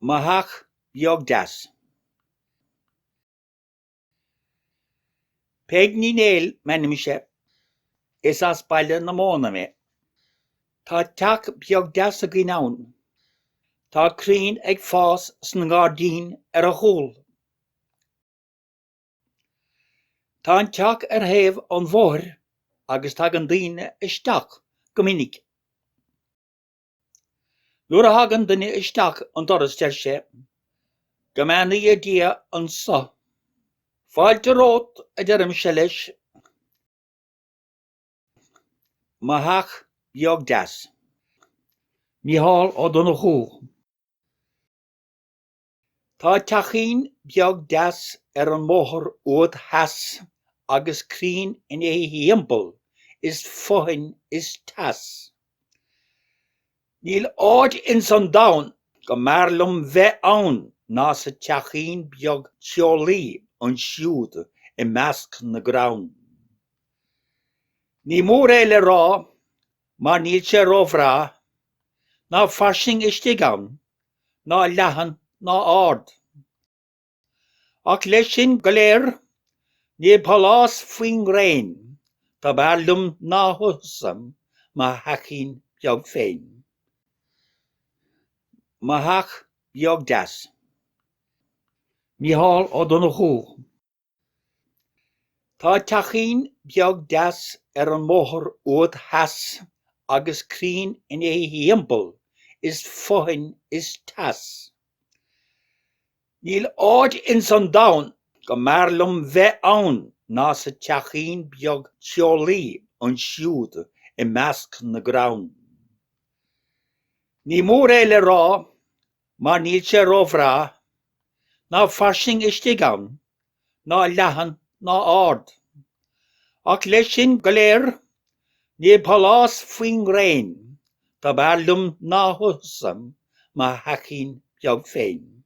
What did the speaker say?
Mo theach beag deas. Peig Ní Néill m'ainmse. Is as Baile na Móna mé. Tá teach beag deas againn ann. Tá crainn ag fás sna ngairdín ar a chúl. Tá an teach ar thaobh an bhóthair agus tagann daoine isteach go minic. Nuair a thagann duine isteach an doras deir sé, Go mbeannaí Dia anso. Fáilte romhat, a deirimse leis. Mo theach beag deas. Mícheál Ó Donnchú. Tá teachín beag deas ar an mbóthar uait theas agus crainn ina thimpeall is fothain is teas. Níl áit ins an domhan go mb'fhearr liom bheith ann ná sa teachín beag teolaí ansiúd i measc na gcrann. Ní mór é le rá mar níl sé róbhreá ná fairsing istigh ann ná leathan ná ard. Ach leis sin go léir, níl pálás faoin ngréin dob fhearr liom ná thusa, mo theachín beag féin. Mo theach beag deas. Mícheál Ó Donnchú. Tá teachín beag deas ar an mbóthar uait theas agus crainn ina thimpeall is fothain is teas. Níl áit ins an domhan go mb'fhearr liom bheith ann ná sa teachín beag teolaí ansiúd i measc na gcrann. Ní mór é le rá mar níl sé róbhreá ná fairsing istigh ann, ná leathan ná ard. Ach leis sin go léir, níl pálás faoin ngréin dob fhearr liom ná thusa, mo theachín beag féin.